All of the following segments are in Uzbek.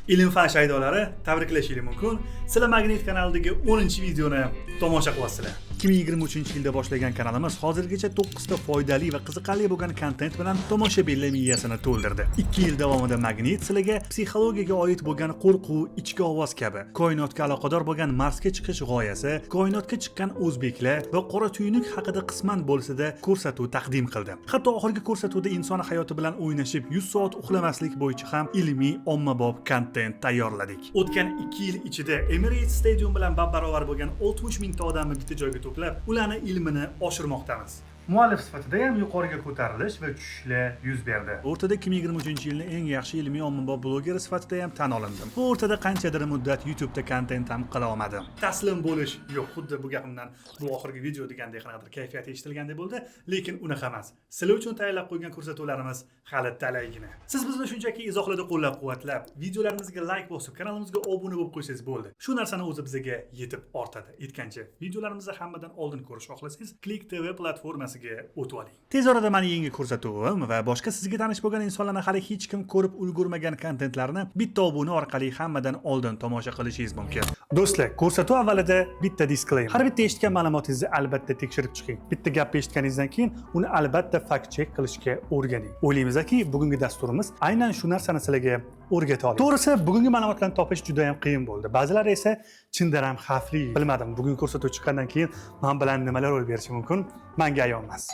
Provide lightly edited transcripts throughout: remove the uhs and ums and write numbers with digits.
Ilm fan shaydolari, tabriklashingiz mumkin. Sizlar Magnit kanalidagi 10-videoni tomosha qilyapsizlar. 2023-yilda boshlagan kanalimiz hozirgacha 9 ta foydali va qiziqarli bo'lgan kontent bilan tomoshabinlar miyasini to'ldirdi. 2 yil davomida Magnit sizlarga psixologiyaga oid bo'lgan qo'rquv, ichki ovoz kabi, koinotga aloqador bo'lgan Marsga chiqish g'oyasi, koinotga chiqqan o'zbeklar va qora tuynuk haqida qisman bo'lsa-da ko'rsatuv taqdim qildi. Hatto oxirgi ko'rsatuvda inson hayoti bilan o'ynashib 100 soat uxlamaslik bo'yicha ham ilmiy ommabop kontent tayyorladik. O'tgan 2 yil ichida Emirates Stadium bilan bab-barobar bo'lgan 60 mingta odamni bitta joyga to'plab, ularni ilmini oshirmoqdamiz. Muallif sifatida ham yuqoriga ko'tarilish va tushishlar yuz berdi. O'rtada 2023-yilning eng yaxshi ilmiy ommabop blogeri sifatida ham tan olindim. Bu o'rtada qanchadir muddat YouTube'da kontent ham qila olmadim. Taslim bo'lish yo'q, xuddi bu gapimdan bu oxirgi video degandek qanaqadir kayfiyat eshitilgandek bo'ldi, lekin unaqa emas. Sizlar uchun tayyorlab qo'ygan ko'rsatuvlarimiz hali talaygina. Siz bizni shunchaki izohlarda qo'llab-quvvatlab, videolarimizga like bosib, kanalimizga obuna bo'lib qo'ysangiz bo'ldi. Shu narsani o'zi bizga yetib ortadi. Aytgancha, videolarimizni hammadan oldin ko'rish xohlasangiz, Click TV platformasiga o'tib oling. Tez orada meni yangi ko'rsatuvim va boshqa sizga tanish bo'lgan insonlarni hali hech kim ko'rib ulgurmagan kontentlarni bitta obuna orqali hammadan oldin tomosha qilishingiz mumkin. Do'stlar, ko'rsatuv avvalida bitta disclaimer. Har bitta eshitgan ma'lumotingizni albatta tekshirib chiqing. Bitta gap eshitganingizdan keyin uni albatta fact check qilishga o'rganing. O'ylaymizki, bugungi dasturimiz aynan shu narsani sizlarga o'rgata oladi. To'g'risi, bugungi ma'lumotlarni topish juda ham qiyin bo'ldi. Ba'zilari esa chindan ham xavfli. Bilmadim, bugungi ko'rsatuv chiqqandan keyin men bilan nimalar ro'y berishi mumkin, menga ayon emas.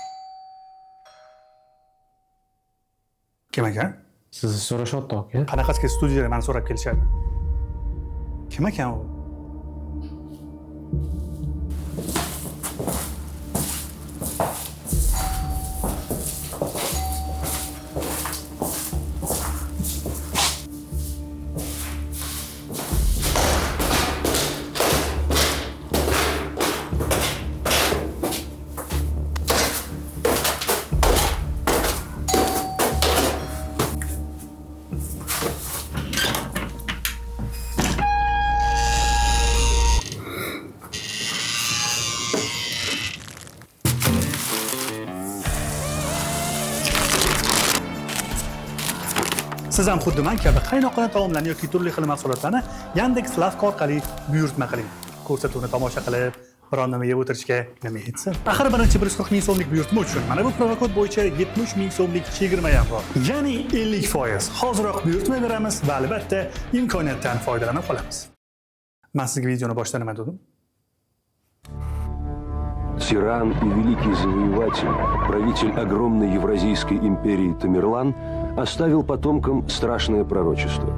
Kim ekan? Sizni so'rashyapti aka. Qanaqasiga studiyada mani so'rab kelishadi? Kim ekan u? Siz ham xuddi men kabi qaynoqqina taomlarni yoki turli xil mahsulotlarni Yandex Lavka orqali buyurtma qiling. Ko'rsatuvni tomosha qilib, biron nima yeb o'tirishga nima yetsin? Axir birinchi 140 ming so'mlik buyurtma uchun mana bu promokod bo'yicha 70 ming so'mlik chegirma ham bor. Ya'ni 50%. Hoziroq buyurtma beramiz va albatta imkoniyatdan foydalanib qolamiz. Men sizga videoni boshida nima dedim? Тиран и великий завоеватель, правитель огромной Евразийской империи Тамерлан, оставил потомкам страшное пророчество.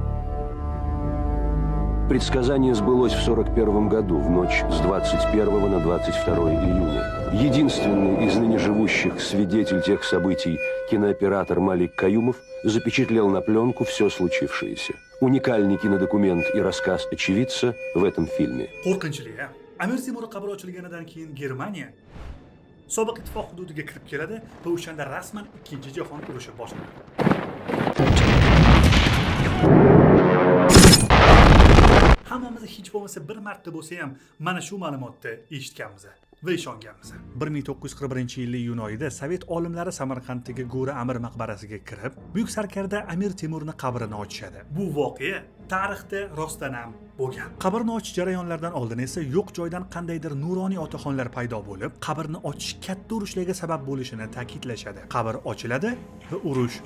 Предсказание сбылось в 41 году, в ночь с 21 на 22 июня. Единственный из ныне живущих свидетель тех событий, кинооператор Малик Каюмов, запечатлел на пленку все случившееся. Уникальный кинодокумент и рассказ очевидца в этом фильме. Qo'rqinchli, a? Amir Temur qabri ochilganidan keyin Germaniya sobiq ittifoq hududiga kirib keladi va o'shanda rasman Ikkinchi jahon urushi boshlanadi. Hammamiz hech bo'lmasa bir marta bo'lsa ham mana shu ma'lumotni eshitganmiz va ishonganmiz. 1941-yil iyun oyida sovet olimlari Samarqanddagi Go'ri Amir maqbarasiga kirib, buyuk sarkarda Amir Temurni qabrini ochishadi. Bu voqea tarixda rostdan ham bo'lgan. Qabrni ochish jarayonlaridan oldin esa yo'q joydan qandaydir nuroniy otaxonlar paydo bo'lib, qabrni ochish katta urushlarga sabab bo'lishini ta'kidlashadi. Qabr ochiladi va urush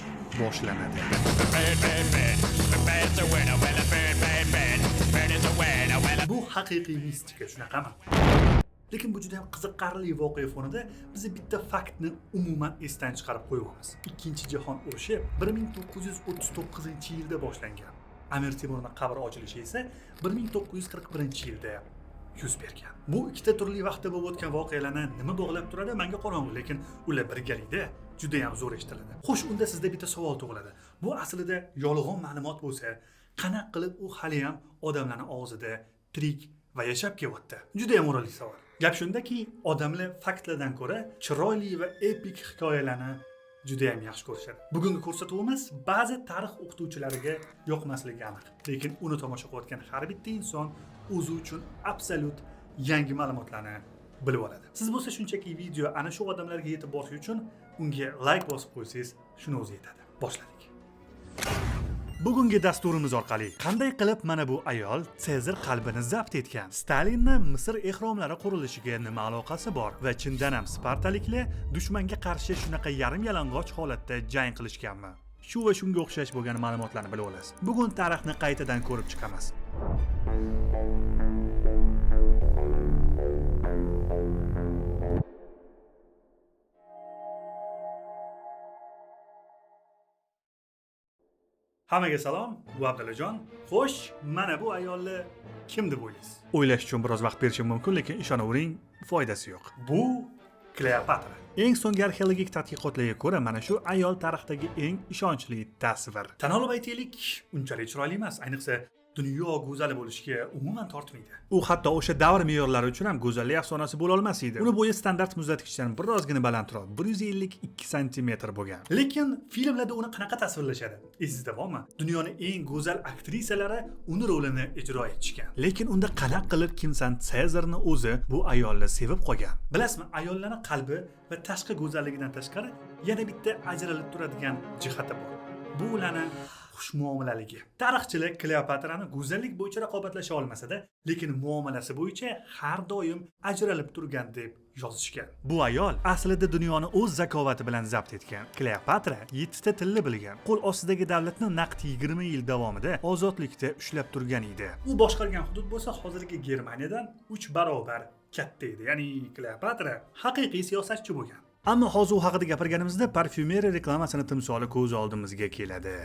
boshlanadi. Bu haqiqiy mistika, shunaqami? Lekin bu juda ham qiziqarli voqea fonida biz bitta faktni umuman esdan chiqarib qo'yamiz. Ikkinchi jahon urushi 1939-yilda boshlangan. Amir Temurning qabri ochilishi esa 1941-yilda yuz bergan. Bu ikkita turli vaqtda bo'lib o'tgan voqealarni nima bog'lab turadi, menga qorong'u, lekin ular birgalikda juda ham zo'r eshitiladi. Xo'sh, unda sizda bitta savol tug'iladi. Bu aslida yolg'on ma'lumot bo'lsa, qanaqa qilib u hali ham odamlarning og'zida tirik va yashab kelyapti? Juda ham o'rinli savol. Gap shundaki, odamlar faktlardan ko'ra chiroyli va epik hikoyalarni juda ham yaxshi ko'rishadi. Bugungi ko'rsatuvimiz ba'zi tarix o'qituvchilariga yoqmasligi aniq. Lekin uni tomosha qilayotgan har bitta inson o'zi uchun absolyut yangi ma'lumotlarni bilib oladi. Siz bo'lsa shunchaki video ana shu odamlarga yetib borishi uchun unga like bosib qo'ysangiz, shuni o'zi yetadi. Boshladik. Bugungi dasturimiz orqali qanday qilib mana bu ayol Sezar qalbini zabt etgan, Stalinni Misr ehromlari qurilishiga nima aloqasi bor va chindan ham spartaliklar dushmanga qarshi shunaqa yarim yalang'och holatda jang qilishganmi? Shu va shunga o'xshash bo'lgan ma'lumotlarni bilib olasiz. Bugun tarixni qaytadan ko'rib chiqamiz. Hammaga salom, bu Abdullajon. Xo'sh, mana bu ayolni kim deb o'ylaysiz? O'ylash uchun biroz vaqt berishim mumkin, lekin ishonavering, foydasi yo'q. Bu Kleopatra. Eng so'nggi arxeologik tadqiqotlarga ko'ra, mana shu ayol tarixdagi eng ishonchli tasvir. Tan olib aytaylik, unchalik chiroyli emas, ayniqsa dunyo go'zali bo'lishga umuman tortmaydi. U hatto o'sha davr me'yorlari uchun ham go'zallik afsonasi bo'la olmas edi. Uni bo'yi standart muzlatgichdan birozgina balandroq, 152 santimetr bo'lgan. Lekin filmlarda uni qanaqa tasvirlashadi? Esingizda bormi? Dunyoning eng go'zal aktrisalari uni rolini ijro etishgan. Lekin unda qanaqa qilib kimsan Sezarni o'zi bu ayolni sevib qolgan? Bilasizmi, ayollarning qalbi va tashqi go'zalligidan tashqari yana bitta ajralib turadigan jihati bor. Bu ularning xushmuomalaligi. Tarixchilar Kleopatrani go'zallik bo'yicha raqobatlasha olmasa-da, lekin muomalasi bo'yicha har doim ajralib turgan deb yozishgan. Bu ayol aslida dunyoni o'z zakovati bilan zabt etgan. Kleopatra 7 ta tilni bilgan. Qo'l ostidagi davlatni naqd 20 yil davomida ozodlikda ushlab turgan edi. U boshqargan hudud bo'lsa hozirgi Germaniyadan 3 barobar katta edi. Ya'ni Kleopatra haqiqiy siyosatchi bo'lgan. Ammo hozir u haqida gapirganimizda parfyumeriya reklamasini timsoli ko'z oldimizga keladi.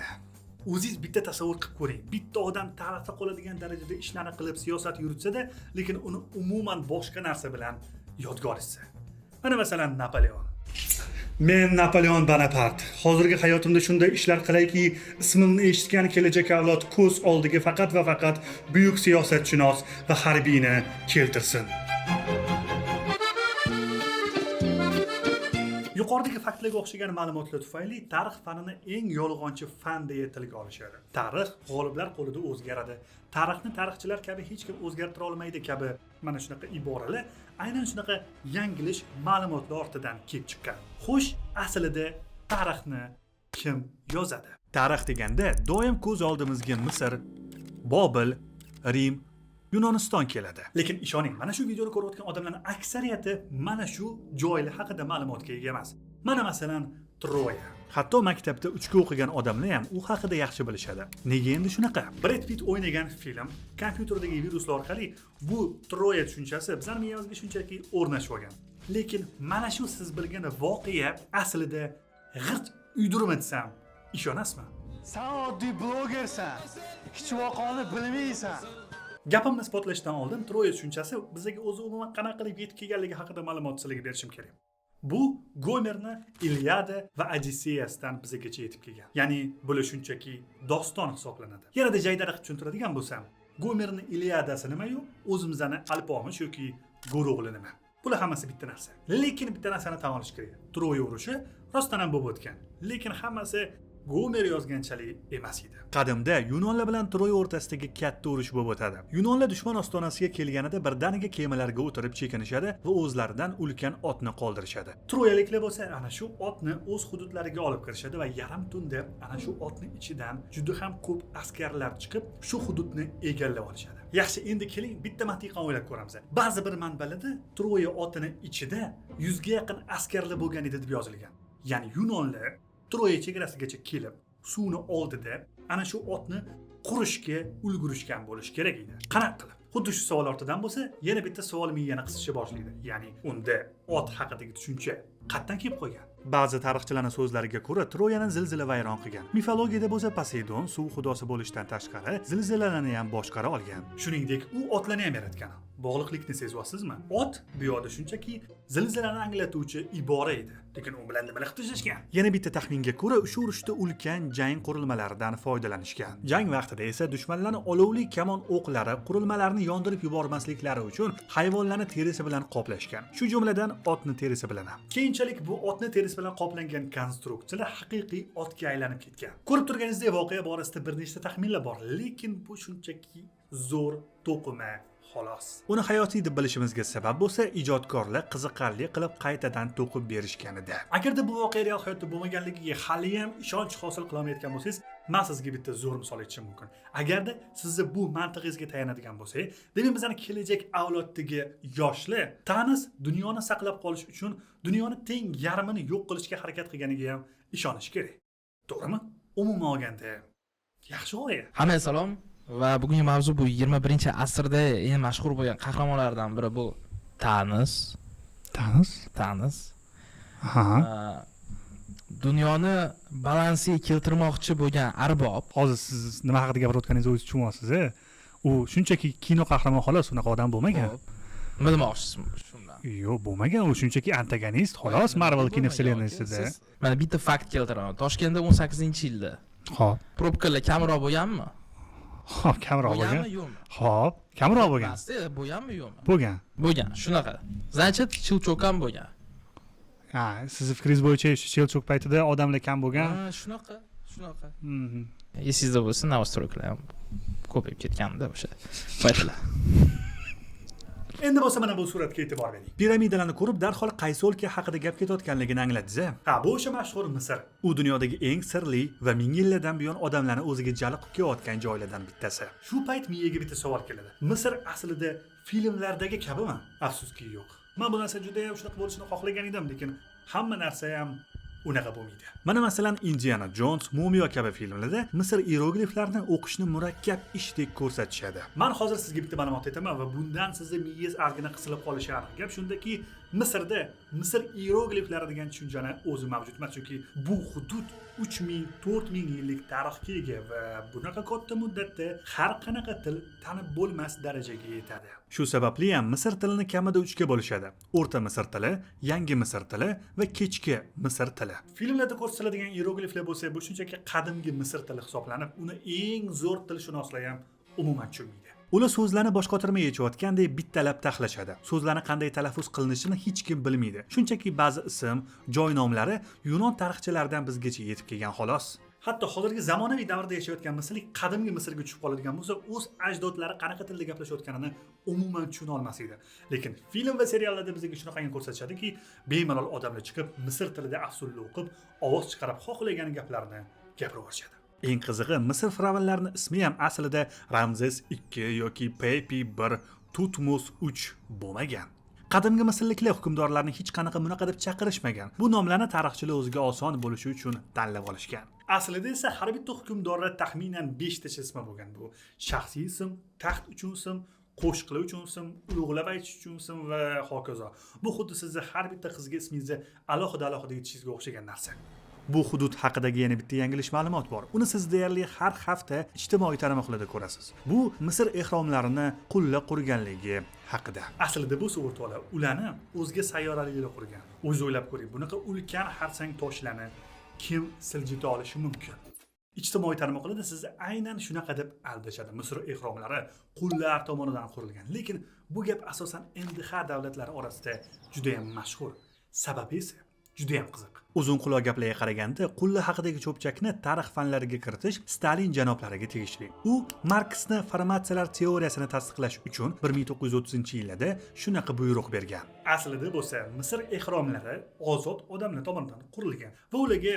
O'zingiz bitta tasavvur qilib ko'ring. Bitta odam tarixda qoladigan darajada ishlarni qilib siyosat yuritsa-da, lekin uni umuman boshqa narsa bilan yodga olishsa. Mana masalan Napoleon. Men Napoleon Bonapart. Hozirgi hayotimda shunday ishlar qilayki, ismimni eshitgan kelajak avlod ko'z oldiga faqat va faqat buyuk siyosatshunos va harbiyni keltirsin. Yuqoridagi faktlarga o'xshagan ma'lumotlar tufayli tarix fanini eng yolg'onchi fan deya tilga olishadi. Tarix g'oliblar qo'lida o'zgaradi. Tarixni tarixchilar kabi hech kim o'zgartira olmaydi kabi mana shunaqa iboralar aynan shunaqa yanglish ma'lumotlar ortidan kelib chiqqan. Xo'sh, aslida tarixni kim yozadi? Tarix deganda doim ko'z oldimizga Misr, Bobil, Rim, Yunoniston keladi. Lekin ishoning, mana shu videoni ko'rayotgan odamlarning aksariyati mana shu joylar haqida ma'lumotga ega emas. Mana masalan Troya. Hatto maktabda 3 ga o'qigan odamlar ham u haqida yaxshi bilishadi. Nega endi shunaqa? Brad Pitt o'ynagan film kompyuterdagi viruslar orqali bu Troya tushunchasi bizning miyamizga shunchaki o'rnashib olgan. Lekin mana shu siz bilgan voqea aslida g'irt uydirma desam, ishonasizmi? Sen oddiy blogersan. Hech voqeani bilmaysan. Gapimni isbotlashdan oldin Troya tushunchasi bizga o'zi umuman qanaqa qilib yetib kelganligi haqida ma'lumot sizlarga berishim kerak. Bu Gomerni Iliada va Odisseyasidan bizgacha yetib kelgan. Ya'ni bular shunchaki doston hisoblanadi. Yanada jaydari qilib tushuntiradigan bo'lsam, Gomerni Iliadasi nima-yu, o'zimizni Alpomish yoki Go'ro'g'li nima? Bular hammasi bitta narsa. Lekin bitta narsani tan olish kerak. Troya urushi rostdan ham bo'lib o'tgan. Lekin hammasi Gomer yozganchalik emas edi. Qadimda Yunonlar bilan Troya o'rtasidagi katta urush bo'lib o'tadi. Yunonlar dushman ostonasiga kelganida birdaniga kemalarga o'tirib chekinishadi va o'zlaridan ulkan otni qoldirishadi. Troyaliklar bo'lsa ana shu otni o'z hududlariga olib kirishadi va yarim tunda ana shu otning ichidan juda ham ko'p askarlar chiqib shu hududni egallab olishadi. Yaxshi, endi keling bitta mantiqan o'ylab ko'ramiz. Ba'zi bir manbalarda Troya otini ichida 100 ga yaqin askarlar bo'lgan edi deb yozilgan. Ya'ni Yunonlar Troya chegarasigacha kelib, suvni oldida ana shu otni qurishga ulgurishgan bo'lish kerak edi. Qanaqa qilib? Xuddi shu savol ortidan bo'lsa, yana bitta savol miyani qisisha boshlaydi. Ya'ni unda ot haqidagi tushuncha qayerdan kelib qolgan? Ba'zi tarixchilarning so'zlariga ko'ra, Troyani zilzila vayron qilgan. Mifologiyada bo'lsa Poseidon suv xudosi bo'lishdan tashqari zilzilalarni ham boshqara olgan. Shuningdek, u otlarni ham yaratgan. Bog'liqlikni sezyapsizmi? Ot bu yoqda shunchaki zilzilani anglatuvchi ibora edi. Lekin u bilan nimalar qilib tashlashgan? Yana bitta taxminga ko'ra, o'sha urushda ulkan jang qurilmalaridan foydalanishgan. Jang vaqtida esa dushmanlarni olovli kamon o'qlari qurilmalarni yondirib yubormasliklari uchun hayvonlarni terisi bilan qoplashgan. Shu jumladan otni terisi bilan ham. Keyinchalik bu otni terisi bilan qoplangan konstruksiyalar haqiqiy otga aylanib ketgan. Ko'rib turganingizdek, voqea borasida bir nechta taxminlar bor, lekin bu shunchaki zo'r to'qima xolos. Uni hayotiy deb bilishimizga sabab bo'lsa, ijodkorlar qiziqarli qilib qaytadan to'qib berishganida. Agarda bu voqea real hayotda bo'lmaganligiga hali ham ishonch hosil qila olmayotgan bo'lsangiz, Man sizga bitta zo'r misol aytishim mumkin. Agarda sizni bu mantig'ingizga tayanadigan bo'lsak, demak, bizani kelajak avloddagi yoshlar Tanos dunyoni saqlab qolish uchun dunyoni teng yarmini yo'q qilishga harakat qilganiga ham ishonish kerak. To'g'rimi? Umuman olganda, yaxshi g'oya. Hammaga salom va bugungi mavzu bu 21-asrda eng mashhur bo'lgan qahramonlardan biri, bu Thanos. Thanos? Thanos. Ha. Dunyoni balansiga keltirmoqchi bo'lgan arbob. Hozir siz nima haqida gapirayotganingizni o'zingiz tushunyapsiz. U shunchaki kino qahramon xolos, unaqa odam bo'lmagan. Xo'p. Nima demoqchisiz shu bilan? Yo'q, bo'lmagan, u shunchaki antagonist xolos Marvel Bo'lmagan, kino вселенной sida. aka. Mana bitta fakt keltiraman. Toshkentda 18-yilda probkalar kamroq bo'lganmi? Xo'p, kamroq bo'lgan. Bo'lganmi, yo'qmi? Xo'p, kamroq bo'lgan. Pastda bo'lganmi, yo'qmi? Bo'lgan. Bo'lgan, shunaqa. Значит, щелчок ham bo'lgan. Ha, sizni fikringiz bo'yicha щелчок paytida odamlar kam bo'lgan. Ha, shunaqa, shunaqa. Esingizda bo'lsa, новостройка lar ham ko'payib ketgandi o'sha paytlar. Endi bo'lsa mana bu suratga e'tibor bering. Piramidalarni ko'rib darhol qaysi o'lka haqida gap ketayotganligini angladingiz. Ha, bu o'sha mashhur Misr. U dunyodagi eng sirli va ming yillardan buyon odamlarni o'ziga jalb qilib kelayotgan joylardan bittasi. Shu payt miyaga bitta savol keladi. Misr aslida filmlardagi kabimi? Afsuski, yo'q. Men bu narsa juda ham shunaqa bo'lishini xohlagan edim, lekin hamma narsa ham unaqa bo'lmaydi. Mana masalan, Indiana Jones, Mumiyo kabi filmlarda Misr iyerogliflarini o'qishni murakkab ishdek ko'rsatishadi. Men hozir sizga bitta ma'lumot aytaman va bundan sizni miyangiz ozgina qisilib qolishi aniq. Gap shundaki, Misrda Misr iyerogliflari degan tushunchani o'zi mavjud emas, chunki bu hudud 3000 4000 yillik tarixga ega va bunaqa katta muddatda har qanaqa til tanib bo'lmas darajaga yetadi. Shu sababli ham Misr tilini kamida uchga bo'lishadi. O'rta Misr tili, Yangi Misr tili va Kechki Misr tili. Filmlarda ko'rsatiladigan iyerogliflar bo'lsa, bu shunchaki qadimgi Misr tili hisoblanib, uni eng zo'r tilshunoslar ham umuman tushunmaydi. Ular so'zlarni bosh qotirmay yechayotgandek bittalab taxlashadi. So'zlarni qanday talaffuz qilinishini hech kim bilmaydi. Shunchaki ba'zi ism, joy nomlari yunon tarixchilaridan bizgacha yetib kelgan xolos. Hatto hozirgi zamonaviy davrda yashayotgan misrlik qadimgi Misrga tushib qoladigan bo'lsa, o'z ajdodlari qanaqa tilda gaplashayotganini umuman tushuna olmas edi. Lekin film va seriallarda bizga shunaqangi ko'rsatishadiki, bemalol odamlar chiqib Misr tilida afsunli o'qib, ovoz chiqarib xohlagan gaplarni gapirib yuborishadi. Eng qizig'i, Misr fir'avnlarini ismi ham aslida Ramzes 2 yoki Pepi 1, Tutmos 3 bo'lmagan. Qadimgi misrliklar hukmdorlarni hech qanaqa bunaqa deb chaqirishmagan. Bu nomlarni tarixchilar o'ziga oson bo'lishi uchun tanlab olishgan. Aslida esa har bitta hukmdorda taxminan 5 tacha ismi bo'lgan. Bu shaxsiy ism, taxt uchun ism, qo'shiqlar uchun ism, ulug'lab aytish uchun ism va hokazo. Bu xuddi sizni har bitta qizga ismingizni alohida alohida aytishingizga o'xshagan narsa. Bu hudud haqidagi yana bitta yanglish ma'lumot bor. Uni siz deyarli har hafta ijtimoiy tarmoqlarda ko'rasiz. Bu Misr ehromlarini qulla qurganligi haqida. Aslida bu o'rtoqlar, ularni o'zga sayyoraliklar qurgan. O'zi o'ylab ko'ring, bunaqa ulkan xarsang toshlarni kim siljita olishi mumkin? Ijtimoiy tarmoqlarda sizni aynan shunaqa deb aldashadi. Misr ehromlari qullar tomonidan qurilgan. Lekin bu gap asosan MDH davlatlari orasida juda ham mashhur. Sababi esa juda ham qiziq. Uzun quloq gaplarga qaraganda, qulla haqidagi cho'pchakni tarix fanlariga kiritish Stalin janoblariga tegishli. U Marksni formatsiyalar teoriyasini tasdiqlash uchun 1930-yillarda shunaqa buyruq bergan. Aslida bo'lsa, Misr ehromlari ozod odamlar tomonidan qurilgan va ularga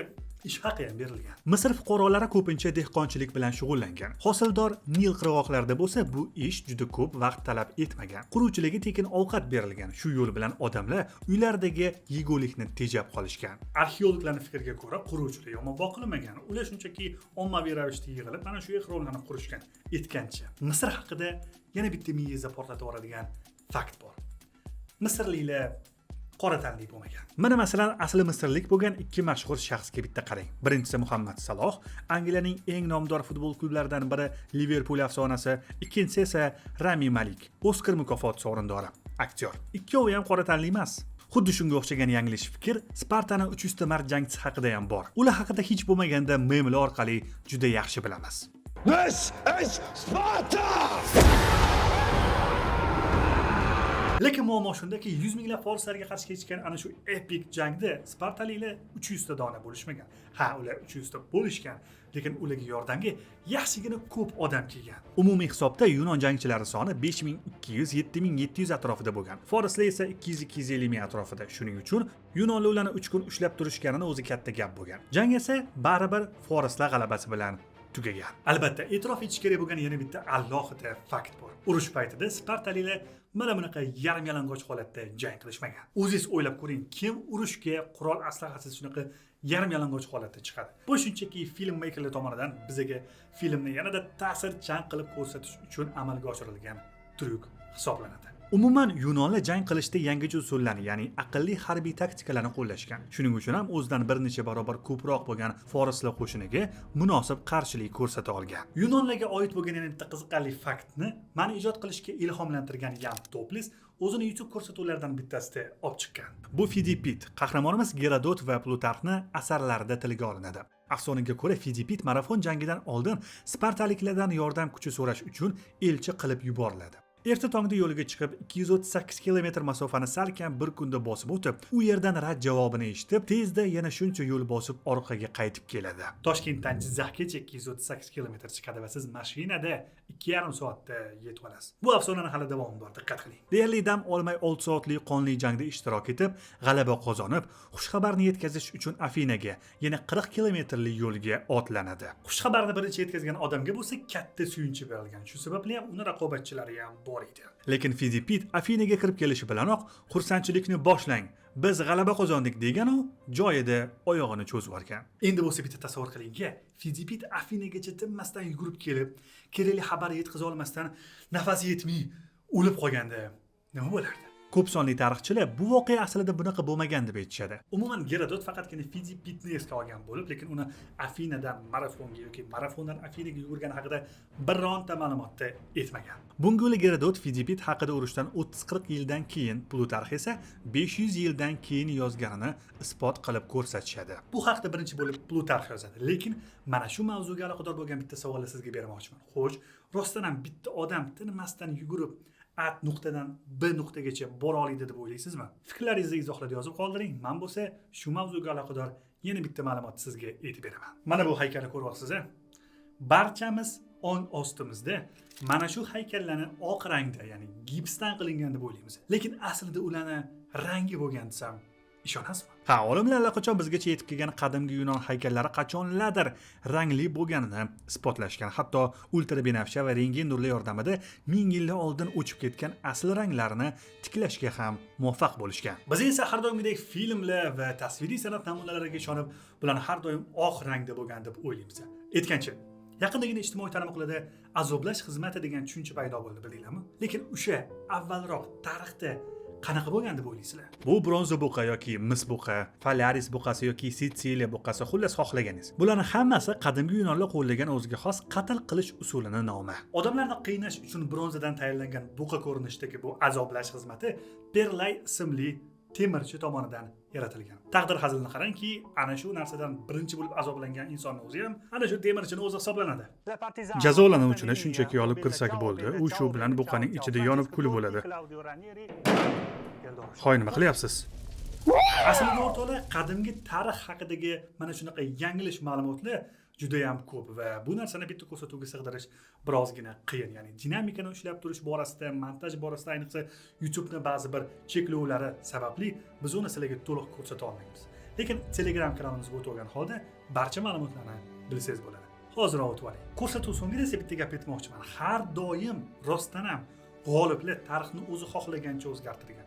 ish haqi ham berilgan. Misr fuqarolari ko'pincha dehqonchilik bilan shug'ullangan. Hosildor Nil qirg'oqlarida bo'lsa, bu ish juda ko'p vaqt talab etmagan. Quruvchilarga tekin ovqat berilgan. Shu yo'l bilan odamlar uylaridagi yegulikni tejab qolishgan. Arxeologlarning fikriga ko'ra, quruvchilar yomon boqilmagan. Ular shunchaki ommaviy ravishda yig'ilib, mana shu ehromlarni qurishgan. Aytgancha, Misr haqida yana bitta miyangizda portlatib yuboradigan fakt bor. Misrliklar qora tanli bo'lmagan. Mana masalan, asli misrlik bo'lgan ikki mashhur shaxsga bitta qarang. Birinchisi Muhammad Saloh, Angliyaning eng nomdor futbol klublaridan biri Liverpool afsonasi, ikkinchisi esa Rami Malik, Oskar mukofoti sovrindori, aktyor. Ikkovi ham qora tanli emas. Xuddi shunga o'xshagan yanglish fikr Spartani 300 ta mard jangchisi haqida ham bor. Ular haqida hech bo'lmaganda memlar orqali juda yaxshi bilamiz. This is Sparta! Lekin muammo shundaki, 100 minglab forslarga qarshi kechgan ana shu epik jangda spartaliklar 300 ta dona bo'lishmagan. Ha, ular 300 ta bo'lishgan, lekin ularga yordamga yaxshigina ko'p odam kelgan. Umumiy hisobda yunon jangchilari soni 5200-7700 atrofida bo'lgan. Forslar esa 200-250 ming atrofida. Shuning uchun yunonlar ularni 3 kun ushlab turishganini o'zi katta gap bo'lgan. Jang esa baribir forslar g'alabasi bilan tugagan. Albatta, e'tirof etish kerak bo'lgan yana bitta alohida fakt bor. Urush paytida spartaliklar mana bunaqa yarim yalang'och holatda jang qilishmagan. O'zingiz o'ylab ko'ring, kim urushga qurol aslahasiz shunaqa yarim yalang'och holatda chiqadi? Bu shunchaki filmmakerlar tomonidan bizaga filmni yanada ta'sirchan qilib ko'rsatish uchun amalga oshirilgan tryuk hisoblanadi. Umuman yunonlar jang qilishda yangicha usullarni, ya'ni aqlli harbiy taktikalarni qo'llashgan. Shuning uchun ham o'zidan bir necha barobar ko'proq bo'lgan forslar qo'shiniga munosib qarshilik ko'rsata olgan. Yunonlarga oid bo'lgan yana bitta qiziqarli faktni mani ijod qilishga ilhomlantirgan Yan Toplis o'zini YouTube ko'rsatuvlaridan bittasida olib chiqqan. Bu Fidipid qahramonimiz Gerodot va Plutarxni asarlarida tilga olinadi. Afsonaga ko'ra, Fidipid marafon jangidan oldin spartaliklardan yordam kuchi so'rash uchun elchi qilib yuboriladi. Erta tongda yo'liga chiqib, 238 kilometr masofani salkam bir kunda bosib o'tib, u yerdan rad javobini eshitib, tezda yana shuncha yo'l bosib orqaga qaytib keladi. Toshkentdan Jizzaxgacha 238 kilometr chiqadi va siz mashinada 2,5 soatda yetib olasiz. Bu afsonani hali davomi bor, diqqat qiling. Deyarli dam olmay 6 soatlik qonli jangda ishtirok etib, g'alaba qozonib, xushxabarni yetkazish uchun Afinaga yana 40 kilometrli yo'lga otlanadi. Xushxabarni birinchi yetkazgan odamga bo'lsa katta suyunchi berilgan. Shu sababli ham uni raqobatchilari ham bor edi. Lekin Fidipid Afinaga kirib kelishi bilanoq xursandchilikni boshlang, biz g'alaba qozondik degan u joyida oyog'ini cho'zib yuborgan. Endi bo'lsa bitta tasavvur qilingki, Fidipid Afinagacha tinmasdan yugurib kelib, kerakli xabar yetkaza olmasdan nafasi yetmay o'lib qolganda nima bo'lardi? Ko'p sonli tarixchilar bu voqea aslida bunaqa bo'lmagan deb aytishadi. Umuman Gerodot faqatgina Fidipidni esga olgan bo'lib, lekin uni Afinadan marafonga yoki marafondan Afinaga yugurgani haqida bironta ma'lumotda aytmagan. Bunga Gerodot Fidipid haqida urushdan 30-40 yildan keyin, Plutarx esa 500 yildan keyin yozganini isbot qilib ko'rsatishadi. Bu haqda birinchi bo'lib Plutarx yozadi, lekin mana shu mavzuga aloqador bo'lgan bitta savolni sizga bermoqchiman. Xo'sh, rostdan ham bitta odam tinmasdan yugurib A nuqtadan B nuqtagacha bora oladi deb o'ylaysizmi? Fikrlaringizni izohlarda yozib qoldiring. Men bo'lsa shu mavzuga aloqador yana bitta ma'lumot sizga aytib beraman. Mana bu haykalni ko'ryapsiz-a? Barchamiz ong ostimizda mana shu haykallarni oq rangda, ya'ni gipsdan qilingan deb o'ylaymiz. Lekin aslida ularni rangi bo'lgan desam ishonasizmi? Ha, olimlar allaqachon bizgacha yetib kelgan qadimgi yunon haykallari qachonlardir rangli bo'lganini isbotlashgan. Hatto ultrabinafsha va rentgen nurlar yordamida ming yillar oldin o'chib ketgan asl ranglarni tiklashga ham muvaffaq bo'lishgan. Biz esa har doimgidek filmlar va tasviriy san'at namunalariga ishonib, bularni har doim oq rangda bo'lgan deb o'ylaymiz. Aytgancha, yaqindagina ijtimoiy tarmoqlarda azoblash xizmati degan tushuncha paydo bo'ldi, bildinglarmi? Lekin o'sha avvalroq tarixda qanaqa bo'lgan deb o'ylaysizlar? Bu bronza buqa yoki mis buqa, Falaris buqasi yoki Sitsiliya buqasi, xullas xohlaganingiz. Bularning hammasi qadimgi yunonlar qo'llagan o'ziga xos qatl qilish usulini nomi. Odamlarni qiynash uchun bronzadan tayyorlangan buqa ko'rinishidagi bu azoblash xizmati Perlay ismli temirchi tomonidan yaratilgan. Taqdir hazilini qarangki, ana shu narsadan birinchi bo'lib azoblangan insonning o'zi ham ana shu temirchini o'zi hisoblanadi. Jazolanuvchini shunchaki olib kirsak bo'ldi, u shu bilan buqaning ichida yonib kul bo'ladi. Hoy, nima qilyapsiz? Aslida o'rtoqlar, qadimgi tarix haqidagi mana shunaqa yanglish ma'lumotlar juda ham ko'p va bu narsani bitta ko'rsatuvga sig'dirish birozgina qiyin. Ya'ni dinamikani ushlab turish borasida, montaj borasida, ayniqsa YouTube'ni ba'zi bir cheklovlari sababli biz uni sizlarga to'liq ko'rsata olmaymiz. Lekin Telegram kanalimizga o'tib olgan holda barcha ma'lumotlarni bilsangiz bo'ladi. Hoziroq o'tib oling. Ko'rsatuv so'ngida esa bitta gap aytmoqchiman. Har doim rostdan ham g'oliblar tarixni o'zi xohlagancha o'zgartirgan.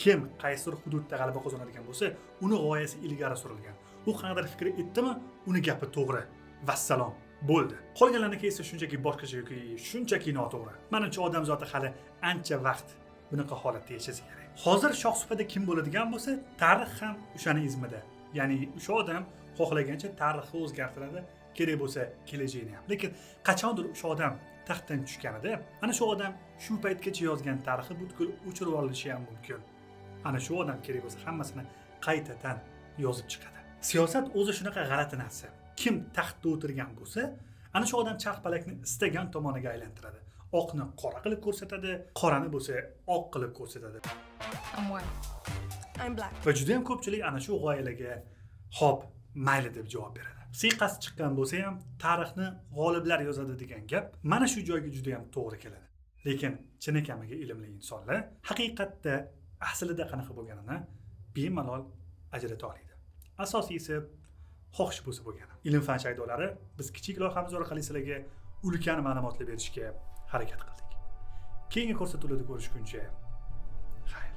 Kim qaysidir hududda g'alaba qozonadigan bo'lsa, uni g'oyasi ilgari surilgan. U qanaqadir fikr aytdimi, uni gapi to'g'ri. Vassalom, bo'ldi. Qolganlarniki esa shunchaki boshqacha yoki shunchaki noto'g'ri. Menimcha odam zoti hali ancha vaqt bunaqa holatda yashasa kerak. Hozir shoh supada kim bo'ladigan bo'lsa, tarix ham o'shani izmida. Ya'ni o'sha odam xohlagancha tarixni o'zgartiradi, kerak bo'lsa kelajagini ham. Lekin qachondir o'sha odam taxtdan tushganida, ana shu odam shu paytgacha yozgan tarixi butkul o'chirib olinishi ham mumkin. Ana shu odam kerak bo'lsa hammasini qaytadan yozib chiqadi. Siyosat o'zi shunaqa g'alati narsa. Kim taxtda o'tirgan bo'lsa, ana shu odam charxpalakni istagan tomoniga aylantiradi. Oqni qora qilib ko'rsatadi, qorani bo'lsa oq qilib ko'rsatadi. I'm white. I'm black. Va juda ham ko'pchilik ana shu g'oyalarga xo'p, mayli deb javob beradi. Siyqasi chiqqan bo'lsa ham tarixni g'oliblar yozadi degan gap mana shu joyga juda ham to'g'ri keladi. Lekin chinakamiga ilmli insonlar haqiqatda aslida qanaqa bo'lganini bemalol ajrata oladi. Asosiysi Xohish bo'lsa bo'lgani. Ilm fan shaydolari, biz kichik loyihamiz orqali sizlarga ulkan ma'lumotlar berishga harakat qildik. Keyingi ko'rsatuvlarda ko'rishguncha xayr.